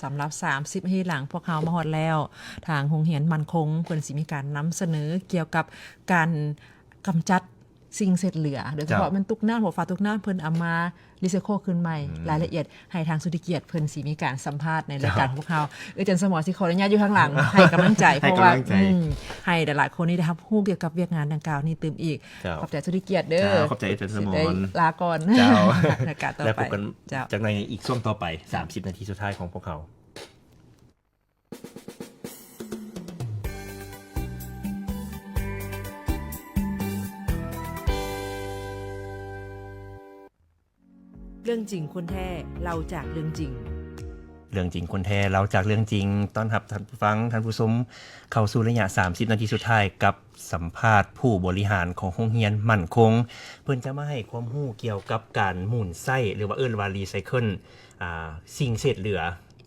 ສຳລັບສາມສິບນາທີຫຼັງພວກເຮົາມາຮອດແລ້ວ, ທາງໂຮງຮຽນໝັ້ນຄົງເພິ່ນຊິມີການນຳສະເໜີກ່ຽວກັບການກຳຈັດສິ່ງເສດເຫຼືອ ໂດຍສະເພາະ ເຈົ້າ ແມ່ນຕຸກນ້ຳ, ຫົວຝາຕຸກນ້ຳ ເພິ່ນເອົາມາ recycle ຄືນໃໝ່. ອືມ ລາຍລະອຽດໃຫ້ທາງສຸດທິກຽດເພິ່ນຊິມີການສຳພາດໃນລາຍການ ເຈົ້າ ຂອງພວກເຮົາ. ເອີ ອາຈານສະໝໍຊິຂໍອະນຸຍາດຢູ່ທາງຫຼັງ ໃຫ້ກຳລັງໃຈ ໃຫ້ກຳລັງໃຈ ເພາະວ່າ ອືມ ໃຫ້ຫຼາຍໆຄົນນີ້ໄດ້ຮັບຮູ້ກ່ຽວກັບວຽກງານດັ່ງກ່າວນີ້ຕື່ມອີກ. ເຈົ້າ ຂອບໃຈສຸດທິກຽດເດີ. ເຈົ້າ ຂອບໃຈອາຈານສະໝອນ. ຊິໄດ້ລາກ່ອນ. ເຈົ້າ ໃນໂອກາດຕໍ່ໄປ. ແລ້ວພົບກັນ ເຈົ້າ ຈັກໃນອີກຊ່ວງຕໍ່ໄປ ສາມສິບນາທີສຸດທ້າຍຂອງພວກເຮົາ. ເລື່ອງຈິງຄົນແທ້ ເລົ່າຈາກເລື່ອງຈິງ. ເລື່ອງຈິງຄົນແທ້ ເລົ່າຈາກເລື່ອງຈິງ. ຕ້ອນຮັບທ່ານຜູ້ຟັງ, ທ່ານຜູ້ຊົມ ເຂົ້າສູ່ໄລຍະສາມສິບນາທີສຸດທ້າຍ ກັບສຳພາດຜູ້ບໍລິຫານຂອງໂຮງຮຽນໝັ້ນຄົງ. ເພິ່ນຈະມາໃຫ້ຄວາມຮູ້ກ່ຽວກັບການໝູນໃຊ້ ຫຼືວ່າເອີ້ນວ່າ recycle ອ່າ ສິ່ງເສດເຫຼືອ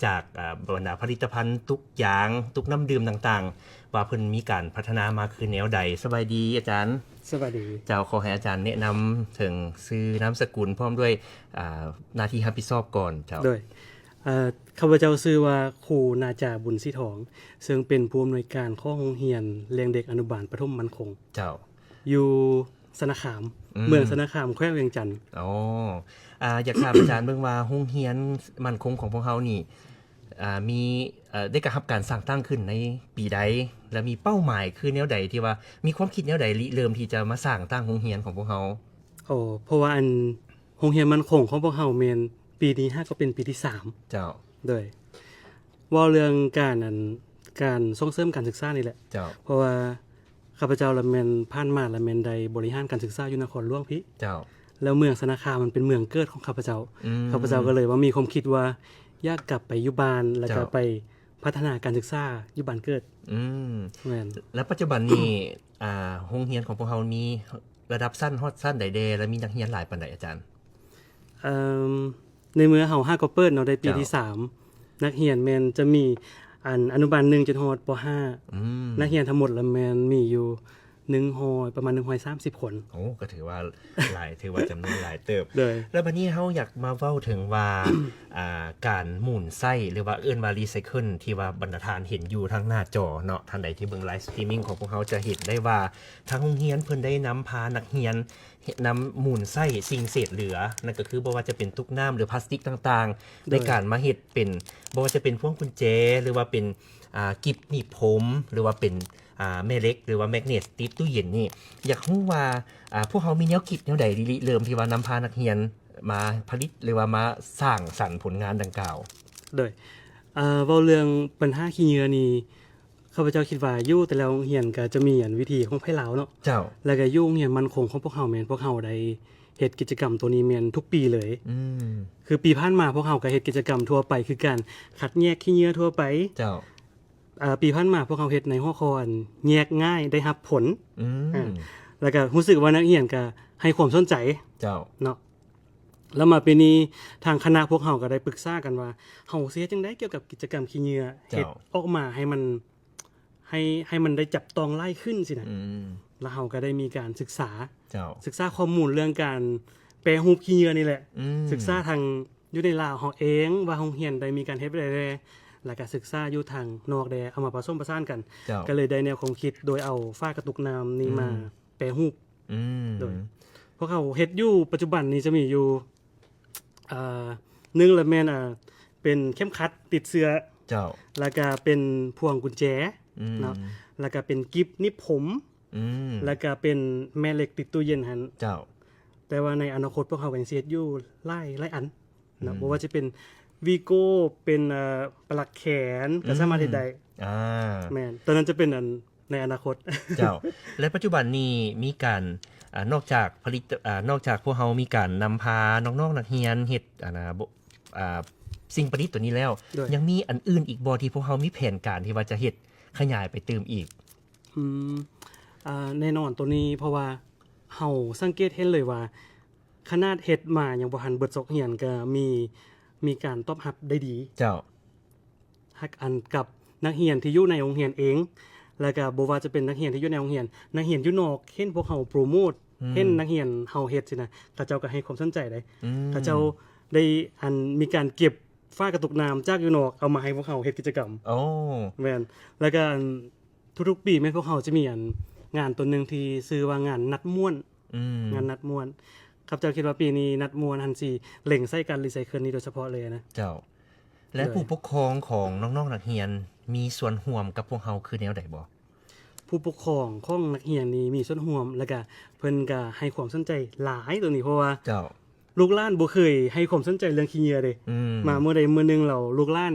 ຈາກ ອ່າ ບັນດາຜະລິດຕະພັນຕຸກຢາງ, ຕຸກນ້ຳດື່ມຕ່າງໆ ວ່າເພິ່ນມີການພັດທະນາມາຄືແນວໃດ. ສະບາຍດີອາຈານ. ສະບາຍດີ. ເຈົ້າ, ຂໍໃຫ້ອາຈານແນະນຳເຖິງຊື່ນາມສະກຸນ ພ້ອມດ້ວຍ ອ່າ ໜ້າທີ່ຮັບຜິດຊອບກ່ອນ. ເຈົ້າ. ໂດຍ ເອີ ຂ້າພະເຈົ້າຊື່ວ່າ ຄູນາຈາ ບຸນສີທອງ ເຊິ່ງເປັນຜູ້ອຳນວຍການຂອງໂຮງຮຽນລ້ຽງເດັກອະນຸບານປະຖົມໝັ້ນຄົງ. ເຈົ້າ. ຢູ່ ຊະນະຄາມ ອືມ ເມືອງຊະນະຄາມ ແຂວງວຽງຈັນ. ອໍ ອາ ຢາກຖາມອາຈານເບິ່ງວ່າ ໂຮງຮຽນໝັ້ນຄົງຂອງພວກເຮົານີ້ ອາ ມີ ເອີ ໄດ້ກະຮັບການສ້າງຕັ້ງຂຶ້ນໃນປີໃດ ແລະ ມີເປົ້າໝາຍຄືແນວໃດ ທີ່ວ່າມີຄວາມຄິດແນວໃດລິເລີ່ມທີ່ຈະມາສ້າງຕັ້ງໂຮງຮຽນຂອງພວກເຮົາ? ໂອ ເພາະວ່າອັນ ໂຮງຮຽນໝັ້ນຄົງຂອງພວກເຮົາແມ່ນ ປີນີ້ຫາກໍເປັນປີທີສາມ. ເຈົ້າ. ໂດຍ ເວົ້າເລື່ອງການ ອັນ ການສົ່ງເສີມການສຶກສານີ້ແຫຼະ. ເຈົ້າ. ເພາະວ່າຂ້າພະເຈົ້າລະແມ່ນ ຜ່ານມາລະແມ່ນໄດ້ບໍລິຫານການສຶກສາຢູ່ນະຄອນຫຼວງພີ້. ເຈົ້າ. ແລ້ວເມືອງຊະນະຄາມມັນເປັນເມືອງເກີດຂອງຂ້າພະເຈົ້າ. ອືມ. ຂ້າພະເຈົ້າກໍເລີຍວ່າມີຄວາມຄິດວ່າ ຢາກກັບໄປຢູ່ບ້ານ ແລ້ວກໍ ເຈົ້າ ໄປພັດທະນາການສຶກສາຢູ່ບ້ານເກີດ. ອືມ. ແມ່ນ. ແລ້ວປັດຈຸບັນນີ້ ອ່າ ໂຮງຮຽນຂອງພວກເຮົາມີ ລະດັບຊັ້ນຮອດຊັ້ນໃດແດ່ ແລະ ມີນັກຮຽນຫຼາຍປານໃດອາຈານ? ເອີ່ມ ໃນເມື່ອເຮົາຫາກໍເປີດເນາະ ໄດ້ປີ ເຈົ້າ ທີສາມ ນັກຮຽນແມ່ນຈະມີ ອັນ ອະນຸບານໜຶ່ງຈົນຮອດ ປໍຫ້າ ອືມ ນັກຮຽນທັງໝົດລະແມ່ນມີຢູ່ໜຶ່ງຮ້ອຍ ປະມານໜຶ່ງຮ້ອຍສາມສິບຄົນ. ໂອ້ ກໍຖືວ່າຫຼາຍ ຖືວ່າຈຳນວນຫຼາຍເຕີບ. ໂດຍ. ແລ້ວບັດນີ້ເຮົາຢາກມາເວົ້າເຖິງວ່າ ອ່າ ການໝູນໃຊ້ ຫຼືວ່າເອີ້ນວ່າ recycle ທີ່ວ່າບັນດາທ່ານເຫັນຢູ່ທາງໜ້າຈໍເນາະ, ທ່ານໃດທີ່ເບິ່ງ live streaming ຂອງພວກເຮົາຈະເຫັນໄດ້ວ່າ ທາງໂຮງຮຽນເພິ່ນໄດ້ນຳພານັກຮຽນ ເຮັດ ນຳໝູນໃຊ້ສິ່ງເສດເຫຼືອ ນັ້ນກໍຄືບໍ່ວ່າຈະເປັນຕຸກນ້ຳ ຫຼື ພລາສຕິກຕ່າງໆ ໂດຍ ໃນການມາເຮັດເປັນ ບໍ່ວ່າຈະເປັນພວງກຸນແຈ ຫຼືວ່າເປັນ ອ່າ ກິບໜີບຜົມ ຫຼືວ່າເປັນ ອ່າ ແມ່ເຫຼັກ ຫຼືວ່າແມັກເນັດຕິດຕູ້ເຢັນນີ້ ຢາກຮູ້ວ່າ ອ່າ ພວກເຮົາມີແນວຄິດແນວໃດລິເລີ່ມທີ່ວ່ານຳພານັກຮຽນມາຜະລິດ ຫຼືວ່າມາສ້າງສັນຜົນງານດັ່ງກ່າວ? ໂດຍ ເອີ່ ເວົ້າເລື່ອງບັນຫາຂີ້ເຫຍື້ອນີ້ ຂ້າພະເຈົ້າຄິດວ່າຢູ່ແຕ່ລະໂຮງຮຽນກໍຈະມີ ອັນ ວິທີຂອງໃຜລາວເນາະ. ເຈົ້າ. ແລ້ວກໍຢູ່ໂຮງຮຽນໝັ້ນຄົງຂອງພວກເຮົາແມ່ນ ພວກເຮົາໄດ້ເຮັດກິດຈະກຳໂຕນີ້ແມ່ນທຸກປີເລີຍ. ອືມ. ຄືປີຜ່ານມາພວກເຮົາກໍເຮັດກິດຈະກຳທົ່ວໄປ ຄືການຄັດແຍກຂີ້ເຫຍື້ອທົ່ວໄປ. ເຈົ້າ. ເອີ່ ປີຜ່ານມາພວກເຮົາເຮັດໃນຫົວຂໍ້ ອັນ ແຍກງ່າຍໄດ້ຮັບຜົນ. ອືມ. ອາ ແລ້ວກໍຮູ້ສຶກວ່ານັກຮຽນກໍໃຫ້ຄວາມສົນໃຈ. ເຈົ້າ. ເນາະ. ແລ້ວມາປີນີ້ທາງຄະນະພວກເຮົາກໍໄດ້ປຶກສາກັນວ່າ ເຮົາຊິເຮັດຈັ່ງໃດກ່ຽວກັບກິດຈະກຳຂີ້ເຫຍື້ອ ເຈົ້າ ເຮັດອອກມາໃຫ້ມັນ ໃຫ້ ໃຫ້ມັນໄດ້ຈັບຕ້ອງຫຼາຍຂຶ້ນຊີ້ນະ. ອືມ. ແລ້ວເຮົາກໍໄດ້ມີການສຶກສາ ເຈົ້າ ສຶກສາຂໍ້ມູນເລື່ອງການແປຮູບຂີ້ເຫຍື້ອນີ້ແຫຼະ. ອືມ. ສຶກສາທາງຢູ່ໃນລາວເຮົາເອງວ່າໂຮງຮຽນໄດ້ມີການເຮັດແບບໃດແດ່ ແລ້ວກໍສຶກສາຢູ່ທາງນອກແດ່ ເອົາມາປະສົມປະສານກັນ. ເຈົ້າ. ກໍເລີຍໄດ້ແນວຄວາມຄິດໂດຍເອົາຝາກະຕຸກນ້ຳນີ້ ອືມ ມາແປຮູບ. ອືມ. ໂດຍ ພວກເຮົາເຮັດຢູ່ປັດຈຸບັນນີ້ຈະມີຢູ່ ເອີ່ ໜຶ່ງລະແມ່ນ ເປັນເຂັມຂັດຕິດເສື້ອ. ເຈົ້າ. ແລ້ວກະເປັນພວງກຸນແຈ. ອືມ. ເນາະ ແລ້ວກະເປັນກິບໜີບຜົມ. ອືມ. ແລ້ວກະເປັນແມ່ເຫຼັກຕິດຕູ້ເຢັນຫັ້ນ. ເຈົ້າ. ແຕ່ວ່າໃນອະນາຄົດພວກເຮົາກໍຍັງຊິເຮັດຢູ່ຫຼາຍ ຫຼາຍອັນເນາະ. ອືມ. ບໍ່ວ່າຈະເປັນວີໂກ້ ເປັນ ເອີ່ ປະຫຼັກແຂນ ກໍສາມາດເຮັດໄດ້. ອືມ. ອ່າ. ແມ່ນ ໂຕນັ້ນຈະເປັນອັນ ໃນອະນາຄົດ. ເຈົ້າ. ແລະ ປັດຈຸບັນນີ້ມີການ ອ່າ ນອກຈາກຜະລິດ ອ່າ ນອກຈາກພວກເຮົາມີການນຳພານ້ອງໆນັກຮຽນເຮັດ ອັນນະ ບໍ່ ອ່າ ສິ່ງປະດິດໂຕນີ້ແລ້ວ ໂດຍ ຍັງມີອັນອື່ນອີກບໍ່ ທີ່ພວກເຮົາມີແຜນການທີ່ວ່າຈະເຮັດຂະຫຍາຍໄປຕື່ມອີກ? ອືມ ອ່າ ແນ່ນອນໂຕນີ້ ເພາະວ່າເຮົາສັງເກດເຫັນເລີຍວ່າ ຂະໜາດເຮັດມາຍັງບໍ່ທັນເບິດສົກຮຽນ ກໍມີ ມີການຕອບຮັບໄດ້ດີ. ເຈົ້າ. ຮັກອັນກັບນັກຮຽນທີ່ຢູ່ໃນໂຮງຮຽນເອງ ແລ້ວກະບໍ່ວ່າຈະເປັນນັກຮຽນທີ່ຢູ່ໃນໂຮງຮຽນ ນັກຮຽນຢູ່ນອກ ເຫັນພວກເຮົາໂປຣໂມດ ອືມ ເຫັນນັກຮຽນເຮົາເຮັດຊີ້ນະ ເຂົາເຈົ້າກໍໃຫ້ຄວາມສົນໃຈເດ້. ອືມ. ເຂົາເຈົ້າໄດ້ ອັນ ມີການເກັບ ຝາກະຕຸກນ້ຳຈາກຢູ່ນອກ ເອົາມາໃຫ້ພວກເຮົາເຮັດກິດຈະກຳ. ໂອ້ ແມ່ນ. ແລ້ວກະ ອັນ ທຸກໆປີແມ່ນພວກເຮົາຈະມີ ອັນ ງານຕົວໜຶ່ງທີ່ຊື່ວ່າງານນັດມ້ວນ. ອືມ ງານນັດມ້ວນ. ຂ້າພະເຈົ້າຄິດວ່າປີນີ້ນັດມ້ວນຫັ້ນຊິເລັງໃສ່ການຣີໄຊເຄິນນີ້ໂດຍສະເພາະເລີຍນະ. ເຈົ້າ. ແລະ ໂດຍ ຜູ້ປົກຄອງຂອງນ້ອງໆນັກຮຽນມີສ່ວນຮ່ວມກັບພວກເຮົາຄືແນວໃດບໍ່? ຜູ້ປົກຄອງຂອງນັກຮຽນນີ້ມີສ່ວນຮ່ວມ ແລ້ວກະເພິ່ນກະໃຫ້ຄວາມສົນໃຈຫຼາຍໂຕນີ້ ເພາະວ່າ ເຈົ້າ ລູກຫຼານບໍ່ເຄີຍໃຫ້ຄວາມສົນໃຈເລື່ອງຂີ້ເຫຍື້ອເດ້. ອືມ ມາມື້ໃດມື້ໜຶ່ງແລ້ວ ລູກຫຼານ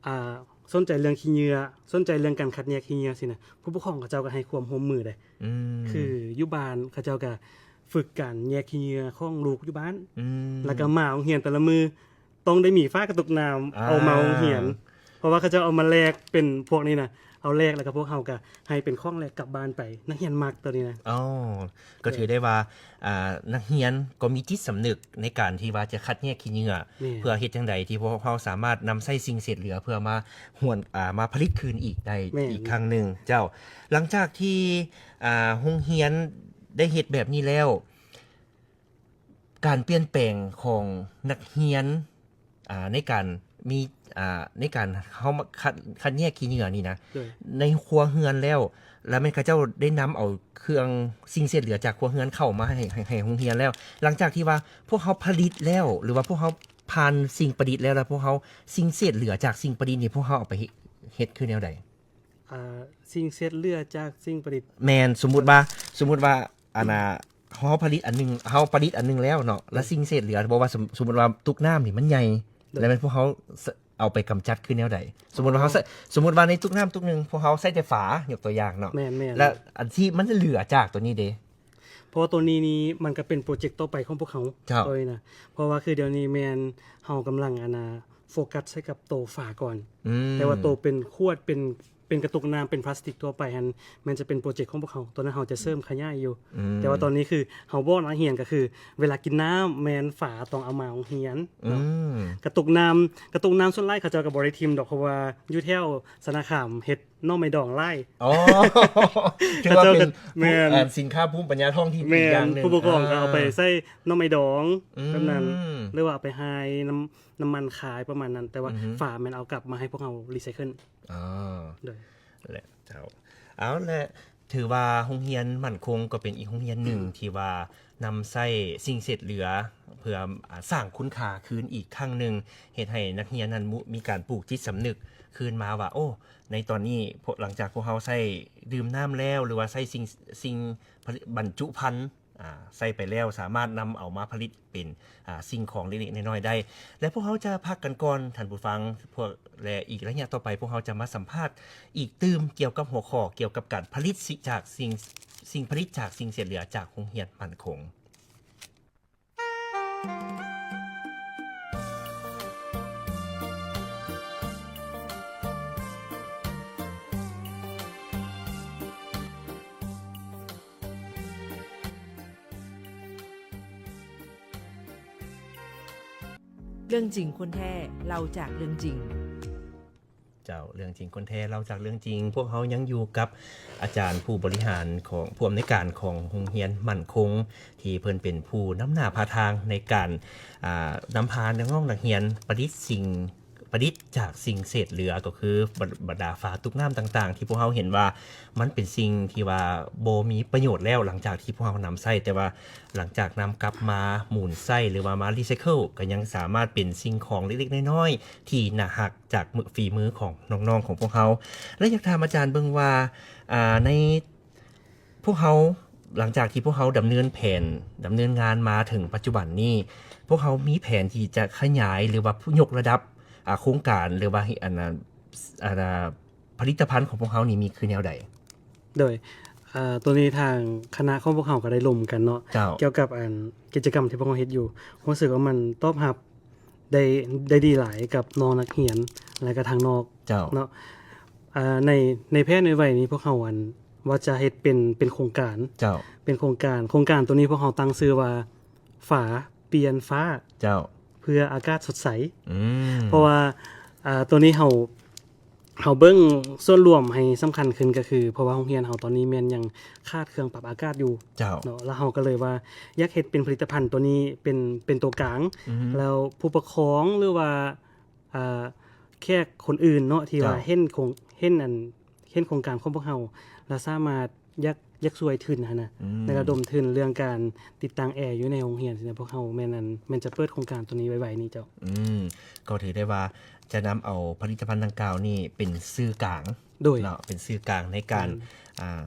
ອ່າ ສົນໃຈເລື່ອງຂີ້ເຫຍື້ອ ສົນໃຈເລື່ອງການຄັດແຍກຂີ້ເຫຍື້ອຊີ້ນະ ຜູ້ປົກຄອງເຂົາເຈົ້າກໍໃຫ້ຄວາມຮ່ວມມືເດ້. ອືມ ຄືຢູ່ບ້ານເຂົາເຈົ້າກໍຝຶກການແຍກຂີ້ເຫຍື້ອຂອງລູກຢູ່ບ້ານ. ອືມ ແລ້ວກໍມາໂຮງຮຽນແຕ່ລະມື້ ຕ້ອງໄດ້ມີຝາກະຕຸກນ້ຳ ອ່າ ເອົາມາໂຮງຮຽນ ເພາະວ່າເຂົາເຈົ້າເອົາມາແລກເປັນພວກນີ້ນະ ເອົາແລກ ແລ້ວກໍພວກເຮົາກໍໃຫ້ເປັນຂອງແລກກັບບ້ານໄປ. ນັກຮຽນມັກໂຕນີ້ນະ. ອໍ ກໍຖືໄດ້ວ່າ ອ່າ ນັກຮຽນກໍມີຈິດສຳນຶກໃນການທີ່ວ່າຈະຄັດແຍກຂີ້ເຫຍື້ອ ແມ່ນ ເພື່ອເຮັດຈັ່ງໃດທີ່ພວກເຮົາສາມາດນຳໃຊ້ສິ່ງເສດເຫຼືອເພື່ອມາຫວນ ອ່າ ມາຜະລິດຄືນອີກໄດ້ ແມ່ນ ອີກຄັ້ງໜຶ່ງ. ເຈົ້າ ຫຼັງຈາກທີ່ ອ່າ ໂຮງຮຽນໄດ້ເຮັດແບບນີ້ແລ້ວ ການປ່ຽນແປງຂອງນັກຮຽນ ອ່າ ໃນການມີ ອ່າ ໃນການເຮົາມາຄັດ ຄັດແຍກຂີ້ເຫຍື້ອນີ້ນະ ໂດຍ ໃນຄົວເຮືອນແລ້ວ ແລ້ວແມ່ນເຂົາເຈົ້າໄດ້ນຳເອົາເຄື່ອງສິ່ງເສດເຫຼືອຈາກຄົວເຮືອນເຂົ້າມາໃຫ້ ໃຫ້ ໃຫ້ໂຮງຮຽນແລ້ວ ຫຼັງຈາກທີ່ວ່າພວກເຮົາຜະລິດແລ້ວ ຫຼືວ່າພວກເຮົາຜ່ານສິ່ງປະດິດແລ້ວ ແລ້ວພວກເຮົາ ສິ່ງເສດເຫຼືອຈາກສິ່ງປະດິດນີ້ ພວກເຮົາເອົາໄປເຮັດ ເຮັດຄືແນວໃດ? ອ່າ ສິ່ງເສດເຫຼືອຈາກສິ່ງປະດິດ ແມ່ນ ສົມມຸດວ່າ ສົມມຸດວ່າ ອັນນ່າ ເຮົາຜະລິດອັນໜຶ່ງ ເຮົາປະດິດອັນໜຶ່ງແລ້ວເນາະ ແລ້ວ ໂດຍ ສິ່ງເສດເຫຼືອ ບໍ່ວ່າ ສົມ ສົມມຸດວ່າຕຸກນ້ຳນີ້ມັນໃຫຍ່ ໂດຍ ແລ້ວແມ່ນພວກເຮົາ ສ- ເອົາໄປກຳຈັດຄືແນວໃດ? ສົມມຸດວ່າເຮົາ ໂອ້ ໃຊ້ ສົມມຸດວ່າໃນຕຸກນ້ຳຕຸກໜຶ່ງ ພວກເຮົາໃຊ້ແຕ່ຝາ ຍົກຕົວຢ່າງເນາະ ແມ່ນໆ ແລ້ວອັນທີ່ມັນເຫຼືອຈາກໂຕນີ້ເດ? ເພາະວ່າໂຕນີ້ນີ້ມັນກໍເປັນໂປຣເຈັກຕໍ່ໄປຂອງພວກເຮົາ ເຈົ້າ ໂຕນີ້ນະ ເພາະວ່າຄືດຽວນີ້ແມ່ນເຮົາກຳລັງ ອັນນ່າ ໂຟກັສໃສ່ກັບໂຕຝາກ່ອນ ອືມ ແຕ່ວ່າໂຕເປັນຂວດ ເປັນ ເປັນກະຕຸກນ້ຳ ເປັນພລາສຕິກທົ່ວໄປຫັ້ນ ແມ່ນຈະເປັນໂປຣເຈັກຂອງພວກເຮົາ ຕອນນັ້ນເຮົາຈະເສີມຂະຫຍາຍຢູ່ ອືມ ແຕ່ວ່າຕອນນີ້ຄືເຮົາບອກນັກຮຽນກໍຄື ເວລາກິນນ້ຳແມ່ນຝາຕ້ອງເອົາມາໂຮງຮຽນເນາະ ອືມ ກະຕຸກນ້ຳ ກະຕຸກນ້ຳສ່ວນຫຼາຍເຂົາເຈົ້າກໍບໍ່ໄດ້ຖິ້ມດອກ ເພາະວ່າຢູ່ແຖວຊະນະຄາມເຮັດໜໍ່ໄມ້ດອງຫຼາຍ ອໍ ຖືວ່າເປັນ ເຂົາເຈົ້າກໍ ແມ່ນ ເປັນສິນຄ້າພູມປັນຍາທ້ອງຖິ່ນ ແມ່ນ ອີກຢ່າງໜຶ່ງ ຜູ້ປົກຄອງກໍເອົາໄປ ອ່າ ໃສ່ໜໍ່ໄມ້ດອງ ອືມ ແບບນັ້ນ ຫຼືວ່າເອົາໄປຫາຍນ້ຳ ນ້ຳມັນຂາຍປະມານນັ້ນ ແຕ່ວ່າ ອືຮຶ ຝາແມ່ນເອົາກັບມາໃຫ້ພວກເຮົາຣີໄຊເຄິນ. ອໍ ໂດຍ ແລະ ເຈົ້າ ເອົາ ແລະ ຖືວ່າໂຮງຮຽນໝັ້ນຄົງກໍເປັນອີກໂຮງຮຽນໜຶ່ງ ອືມ ທີ່ວ່ານຳໃຊ້ສິ່ງເສດເຫຼືອເພື່ອ ອາ ສ້າງຄຸນຄ່າຄືນອີກຄັ້ງໜຶ່ງ ເຮັດໃຫ້ນັກຮຽນນັ້ນ ມີ ມີການປູກຈິດສຳນຶກຄືນມາວ່າ ໂອ້ ໃນຕອນນີ້ ພວກ ຫຼັງຈາກພວກເຮົາໃຊ້ດື່ມນ້ຳແລ້ວ ຫຼືວ່າໃຊ້ສິ່ງ ສິ່ງ ຜະລິດ ບັນຈຸພັນ ອ່າ ໃຊ້ໄປແລ້ວ ສາມາດນຳເອົາມາຜະລິດເປັນ ອ່າ ສິ່ງຂອງເລັກໆນ້ອຍໆໄດ້ ແລະ ພວກເຮົາຈະພັກກັນກ່ອນທ່ານຜູ້ຟັງ ພວກ ແລະ ອີກໄລຍະຕໍ່ໄປ ພວກເຮົາຈະມາສຳພາດອີກຕື່ມກ່ຽວກັບຫົວຂໍ້ກ່ຽວກັບການຜະລິດ ສິ່ງ ຈາກສິ່ງ ສິ່ງຜະລິດຈາກສິ່ງເສດເຫຼືອຈາກໂຮງຮຽນໝັ້ນຄົງ. ເລື່ອງຈິງຄົນແທ້ ເລົ່າຈາກເລື່ອງຈິງ. ເຈົ້າ ເລື່ອງຈິງຄົນແທ້ ເລົ່າຈາກເລື່ອງຈິງ. ພວກເຮົາຍັງຢູ່ກັບອາຈານຜູ້ບໍລິຫານຂອງ ຜູ້ອຳນວຍການຂອງໂຮງຮຽນໝັ້ນຄົງ ທີ່ເພິ່ນເປັນຜູ້ນຳໜ້າພາທາງໃນການ ອ່າ ນຳພານ້ອງໆນັກຮຽນປະດິດສິ່ງ ປະດິດຈາກສິ່ງເສດເຫຼືອ ກໍຄືບັນ ບັນດາຝາຕຸກນ້ຳຕ່າງໆ ທີ່ພວກເຮົາເຫັນວ່າມັນເປັນສິ່ງທີ່ວ່າບໍ່ມີປະໂຫຍດແລ້ວ ຫຼັງຈາກທີ່ພວກເຮົານຳໃຊ້ ແຕ່ວ່າຫຼັງຈາກນຳກັບມາໝູນໃຊ້ ຫຼືວ່າມາຣີໄຊເຄິນ ກໍຍັງສາມາດເປັນສິ່ງຂອງເລັກໆນ້ອຍໆທີ່ໜ້າຮັກຈາກມື ຝີມືຂອງນ້ອງໆຂອງພວກເຮົາ. ແລະ ຢາກຖາມອາຈານເບິ່ງວ່າ ອ່າ ໃນ ພວກເຮົາ ຫຼັງຈາກທີ່ພວກເຮົາດຳເນີນແຜນ ດຳເນີນງານມາເຖິງປັດຈຸບັນນີ້ ພວກເຮົາມີແຜນທີ່ຈະຂະຫຍາຍ ຫຼືວ່າຍົກລະດັບ ອ່າ ໂຄງການ ຫຼືວ່າ ອັນນ່າ ອັນນ່າ ຜະລິດຕະພັນຂອງພວກເຮົານີ້ມີຄືແນວໃດ? ໂດຍ ອ່າ ໂຕນີ້ທາງຄະນະຂອງພວກເຮົາກໍໄດ້ລົມກັນເນາະ ເຈົ້າ ກ່ຽວກັບ ອັນ ກິດຈະກຳທີ່ພວກເຮົາເຮັດຢູ່ ຮູ້ສຶກວ່າມັນຕອບຮັບ ໄດ້ ໄດ້ດີຫຼາຍກັບນ້ອງນັກຮຽນ ແລະກະທາງນອກ ເຈົ້າ ເນາະ. ອ່າ ໃນ ໃນແຜນໄວໆນີ້ ພວກເຮົາ ອັນ ວ່າຈະເຮັດເປັນ ເປັນໂຄງການ ເຈົ້າ ເປັນໂຄງການ ໂຄງການໂຕນີ້ພວກເຮົາຕັ້ງຊື່ວ່າ ຝາປ່ຽນຟ້າ ເຈົ້າ ເພື່ອອາກາດສົດໃສ ອືມ ເພາະວ່າ ອ່າ ໂຕນີ້ເຮົາ ເຮົາເບິ່ງສ່ວນລວມໃຫ້ສຳຄັນຂຶ້ນກໍຄື ເພາະວ່າໂຮງຮຽນເຮົາຕອນນີ້ແມ່ນຍັງຂາດເຄື່ອງປັບອາກາດຢູ່ ເຈົ້າ ເນາະ ແລ້ວເຮົາກໍເລີຍວ່າຢາກເຮັດເປັນຜະລິດຕະພັນໂຕນີ້ເປັນ ເປັນຕົວກາງ ອືຮຶ ແລ້ວຜູ້ປົກຄອງ ຫຼືວ່າ ອ່າ ແຂກຄົນອື່ນເນາະ ທີ່ວ່າ ເຈົ້າ ເຫັນໂຄງ ເຫັນອັນ ເຫັນໂຄງການຂອງພວກເຮົາ ແລ້ວສາມາດຢາກ ຢາກຊ່ວຍທຶນຫັ້ນນະ ອືມ ໃນລະດົມທຶນເລື່ອງການຕິດຕັ້ງແອຢູ່ໃນໂຮງຮຽນຊີ້ນະ ພວກເຮົາແມ່ນອັນ ແມ່ນຈະເປີດໂຄງການໂຕນີ້ໄວໆນີ້ເຈົ້າ. ອືມ ກໍຖືໄດ້ວ່າຈະນຳເອົາຜະລິດຕະພັນດັ່ງກ່າວນີ້ເປັນສື່ກາງ ໂດຍ ເນາະ ເປັນສື່ກາງໃນການ ອືມ ອ່າ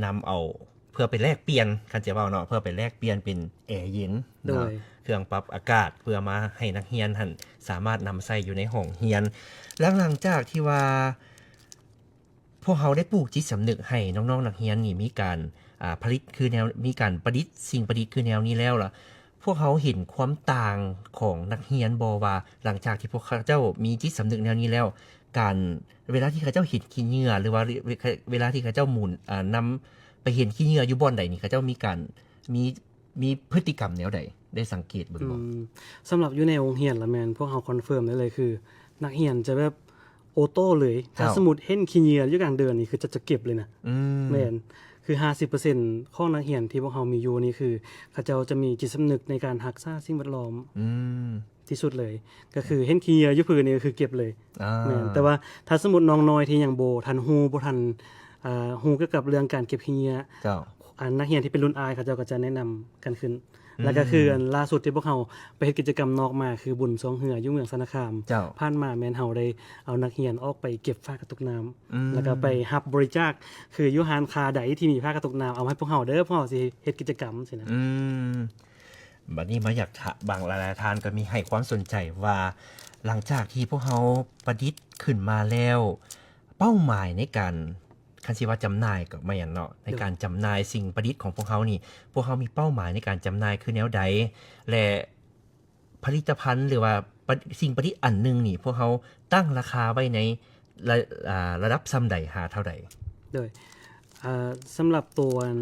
ນຳເອົາ ເພື່ອໄປແລກປ່ຽນ ຄັນຈະເວົ້າເນາະ ເພື່ອໄປແລກປ່ຽນເປັນແອເຢັນ ໂດຍ ເນາະ ເຄື່ອງປັບອາກາດ ເພື່ອມາໃຫ້ນັກຮຽນຫັ້ນສາມາດນຳໃຊ້ຢູ່ໃນຫ້ອງຮຽນ. ຫຼັງ ຫຼັງຈາກທີ່ວ່າພວກເຮົາໄດ້ປູກຈິດສຳນຶກໃຫ້ນ້ອງໆນັກຮຽນນີ້ມີການ ອ່າ ຜະລິດຄືແນວ ມີການປະດິດ ສິ່ງປະດິດຄືແນວນີ້ແລ້ວລະ ພວກເຮົາເຫັນຄວາມຕ່າງຂອງນັກຮຽນບໍ່ ວ່າຫຼັງຈາກທີ່ພວກເຂົາເຈົ້າມີຈິດສຳນຶກແນວນີ້ແລ້ວ ການ ເວລາທີ່ເຂົາເຈົ້າເຮັດຂີ້ເຫຍື້ອ ຫຼືວ່າເວ ເວລາທີ່ເຂົາເຈົ້າໝູນ ອ່າ ນຳໄປເຫັນຂີ້ເຫຍື້ອຢູ່ບ່ອນໃດນີ້ ເຂົາເຈົ້າມີການ ມີ ມີພຶດຕິກຳແນວໃດ ໄດ້ສັງເກດເບິ່ງບໍ່? ອືມ ສຳລັບຢູ່ໃນໂຮງຮຽນລະແມ່ນພວກເຮົາຄອນເຟີມໄດ້ເລີຍ ຄືນັກຮຽນຈະແບບໂອໂຕ້ເລີຍ ຖ້າ ເຈົ້າ ສົມມຸດເຫັນຂີ້ເຫຍື້ອຢູ່ກາງເດີ່ນນີ້ ຄືຈະ ຈະເກັບເລີຍນະ. ອືມ ແມ່ນ ຄືຫ້າສິບເປີເຊັນຂອງນັກຮຽນທີ່ພວກເຮົາມີຢູ່ນີ້ ຄືເຂົາເຈົ້າຈະມີຈິດສຳນຶກໃນການຮັກສາສິ່ງແວດລ້ອມ ອືມ ທີ່ສຸດເລີຍ ກໍຄືເຫັນຂີ້ເຫຍື້ອຢູ່ພື້ນນີ້ກໍຄືເກັບເລີຍ. ອ່າ ແມ່ນ ແຕ່ວ່າຖ້າສົມມຸດນ້ອງນ້ອຍທີ່ຍັງບໍ່ທັນຮູ້ ບໍ່ທັນ ອ່າ ຮູ້ກ່ຽວກັບເລື່ອງການເກັບຂີ້ເຫຍື້ອ ເຈົ້າ ອັນນັກຮຽນທີ່ເປັນລຸ້ນອ້າຍເຂົາເຈົ້າກໍຈະແນະນຳກັນຂຶ້ນ. ອືມ ແລ້ວກໍຄືອັນລ່າສຸດທີ່ພວກເຮົາໄປເຮັດກິດຈະກຳນອກມາ ຄືບຸນຊ່ວງເຮືອຢູ່ເມືອງຊະນະຄາມ. ເຈົ້າ ຜ່ານມາແມ່ນເຮົາໄດ້ເອົານັກຮຽນອອກໄປເກັບຝາກະຕຸກນ້ຳ ອືມ ແລ້ວກໍໄປຮັບບໍລິຈາກ ຄືຢູ່ຮ້ານຄ້າໃດທີ່ມີຝາກະຕຸກນ້ຳ ເອົາມາໃຫ້ພວກເຮົາເດີ ພວກເຮົາຊິເຮັດກິດຈະກຳຊີ້ນະ. ອືມ ບັດນີ້ມາຢາກຖາມ ບາງຫຼາຍໆທ່ານກໍມີໃຫ້ຄວາມສົນໃຈວ່າ ຫຼັງຈາກທີ່ພວກເຮົາປະດິດຂຶ້ນມາແລ້ວ ເປົ້າໝາຍໃນການ ຄັນຊິວ່າຈຳໜ່າຍກໍແມ່ນເນາະ ໃນ ໂດຍ ການຈຳໜ່າຍສິ່ງປະດິດຂອງພວກເຮົານີ້ ພວກເຮົາມີເປົ້າໝາຍໃນການຈຳໜ່າຍຄືແນວໃດ ແລະ ຜະລິດຕະພັນ ຫຼືວ່າປະ ສິ່ງປະດິດອັນໜຶ່ງນີ້ ພວກເຮົາຕັ້ງລາຄາໄວ້ໃນ ລະ ອ່າ ລະດັບສ່ຳໃດຫາເທົ່າໃດ? ໂດຍ ອ່າ ສຳລັບໂຕອັນ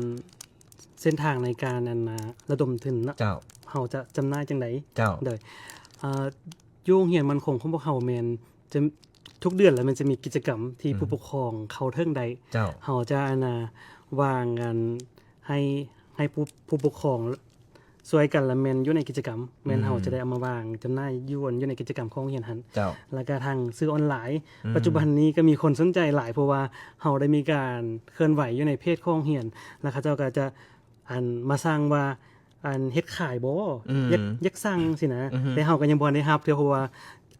ເສັ້ນທາງໃນການອັນນາ ລະດົມທຶນເນາະ ເຈົ້າ ເຮົາຈະຈຳໜ່າຍຈັ່ງໃດ? ເຈົ້າ ໂດຍ ອ່າ ຢູ່ໂຮງຮຽນໝັ້ນຄົງຂອງພວກເຮົາແມ່ນຈະ ທຸກເດືອນລະແມ່ນຈະມີກິດຈະກຳທີ່ ອືມ ຜູ້ປົກຄອງເຂົ້າເຖິງໄດ້ ເຈົ້າ ເຮົາຈະອັນນາ ວາງອັນ ໃຫ້ ໃຫ້ຜູ້ ຜູ້ປົກຄອງ ຊ່ວຍກັນລະແມ່ນຢູ່ໃນກິດຈະກຳ ແມ່ນ ອືມ ເຮົາຈະໄດ້ເອົາມາວາງຈຳໜ່າຍຢູ່ ຢູ່ໃນກິດຈະກຳຂອງໂຮງຮຽນຫັ້ນ ເຈົ້າ ແລ້ວກະທາງສື່ອອນລາຍ ອືມ ປັດຈຸບັນນີ້ກະມີຄົນສົນໃຈຫຼາຍ ເພາະວ່າເຮົາໄດ້ມີການເຄື່ອນໄຫວຢູ່ໃນເພຈຂອງໂຮງຮຽນ ແລ້ວເຂົາເຈົ້າກະຈະ ອັນ ມາສັ່ງວ່າ ອັນ ເຮັດຂາຍບໍ່ ອືມ ຢາກ ຢາກສັ່ງຊີ້ນະ ອືຮຶ ແຕ່ເຮົາກະຍັງບໍ່ທັນໄດ້ຮັບເທື່ອ ເພາະວ່າ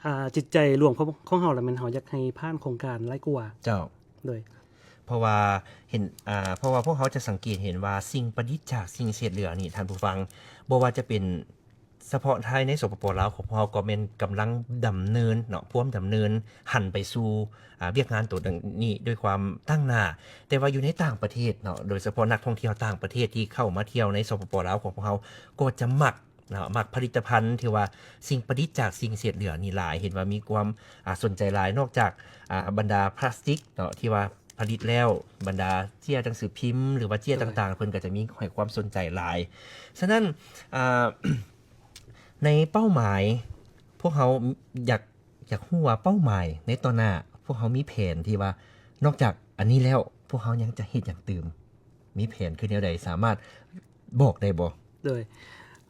ອ່າ ຈິດໃຈລວມຂອງ ຂອງເຮົາລະແມ່ນເຮົາຢາກໃຫ້ຜ່ານໂຄງການຫຼາຍກວ່າ ເຈົ້າ ໂດຍ ເພາະວ່າເຫັນ ອ່າ ເພາະວ່າພວກເຮົາຈະສັງເກດເຫັນວ່າສິ່ງປະດິດຈາກສິ່ງເສດເຫຼືອນີ້ ທ່ານຜູ້ຟັງ ບໍ່ວ່າຈະເປັນສະເພາະພາຍໃນ ສປປ ລາວ ຂອງພວກເຮົາກໍແມ່ນກຳລັງດຳເນີນເນາະ ພວມດຳເນີນຫັນໄປສູ່ ອ່າ ວຽກງານໂຕນີ້ດ້ວຍຄວາມຕັ້ງໜ້າ ແຕ່ວ່າຢູ່ໃນຕ່າງປະເທດເນາະ ໂດຍສະເພາະນັກທ່ອງທ່ຽວຕ່າງປະເທດທີ່ເຂົ້າມາທ່ຽວໃນ ສປປ ລາວ ຂອງພວກເຮົາ ກໍຈະມັກ ເນາະ ມັກຜະລິດຕະພັນທີ່ວ່າສິ່ງປະດິດຈາກສິ່ງເສດເຫຼືອນີ້ຫຼາຍ ເຫັນວ່າມີຄວາມ ອ່າ ສົນໃຈຫຼາຍ ນອກຈາກ ອ່າ ບັນດາພລາສຕິກເນາະ ທີ່ວ່າຜະລິດແລ້ວ ບັນດາເຈ້ຍໜັງສືພິມ ຫຼືວ່າເຈ້ຍ ໂດຍ ຕ່າງໆ ເພິ່ນກໍຈະມີໃຫ້ຄວາມສົນໃຈຫຼາຍ. ສະນັ້ນ ອ່າ ໃນເປົ້າໝາຍ ພວກເຮົາຢາກ ຢາກຮູ້ວ່າເປົ້າໝາຍໃນຕໍ່ໜ້າ ພວກເຮົາມີແຜນທີ່ວ່າ ນອກຈາກອັນນີ້ແລ້ວ ພວກເຮົາຍັງຈະເຮັດຫຍັງຕື່ມ? ມີແຜນຄືແນວໃດ? ສາມາດ ບອກໄດ້ບໍ່? ໂດຍ